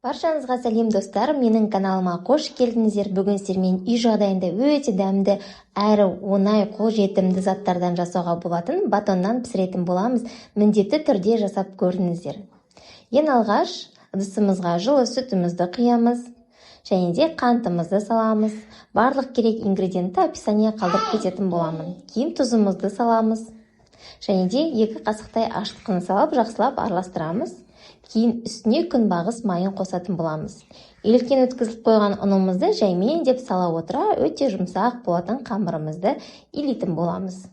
Баршаңызға сәлем достар, менің каналыма қош келдіңіздер. Бүгін сіздермен үй жағдайында өте дәмді әрі оңай қолжетімді заттардан жасауға болатын батоннан пісіретін боламыз. Міндетті түрде жасап көріңіздер. Ең алғаш ыдысымызға жылы сүтімізді құямыз және де қантымызды саламыз. Барлық керек ингредиентті описание қалдырып кететін боламын. Кейін тұзымызды саламыз және де 2 қасықтай ашытқыны салып жақсылап араластырамыз. Кейін үстіне күнбағыс майын қосатын боламыз. Електен өткізіліп қойған ұнымызды жаймен деп сала отыра өте жұмсақ болатын қамырымызды илейтін боламыз.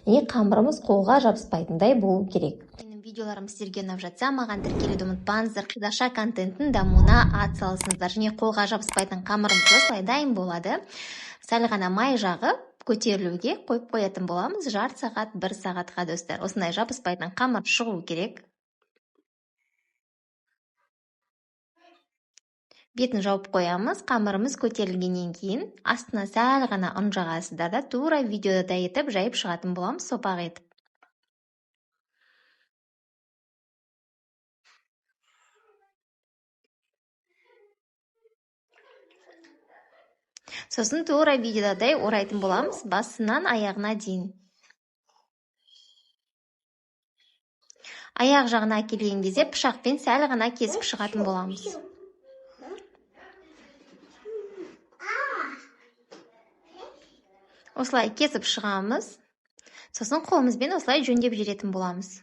Және қамырымыз қолға жабыспайтындай болу керек. Менің видеоларым сіздерге ұнап жатса, маған тіркелуді ұмытпаңыздар. Қазақша контенттің дамуына ат салысыңыздар. Және қолға жабыспайтын қамырымыз осылай дайын болады. Сәл ғана май жағып көтерілуге қойып қоятын боламыз. Жарты сағат, 1 сағатқа достар. Осындай жабыспайтын қамыр шығу керек. Бетін жауып қоямыз. Қамырымыз көтерілгеннен кейін астына сәл ғана ұн жағасыздар да тура видеода етіп жайып шығатын боламыз, сопақ етіп. Сосын тура видеодай орайтын боламыз, басынан аяғына дейін. Аяқ жағына келген кезде пышақпен сәл ғана кесіп шығатын боламыз. Осылай кесіп шығамыз. Сосын қолымызбен осылай жөндеп жүретін боламыз.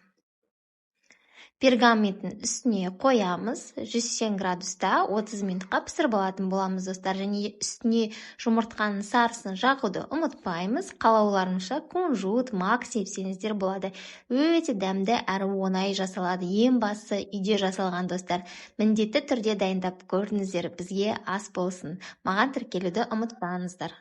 Пергаменттің үстіне қоямыз. 180 градуста 30 минутқа пісіріп алатын боламыз достар. Және үстіне жұмыртқаның сарысын жағуды ұмытпаймыз. Қалауларыңызша кунжут, мак сепсеңіздер болады. Өте дәмді әрі оңай жасалады. Ең бастысы үйде жасалған достар. Міндетті түрде дайындап көріңіздер. Бізге ас болсын. Маған тіркелуді ұмытпаңыздар.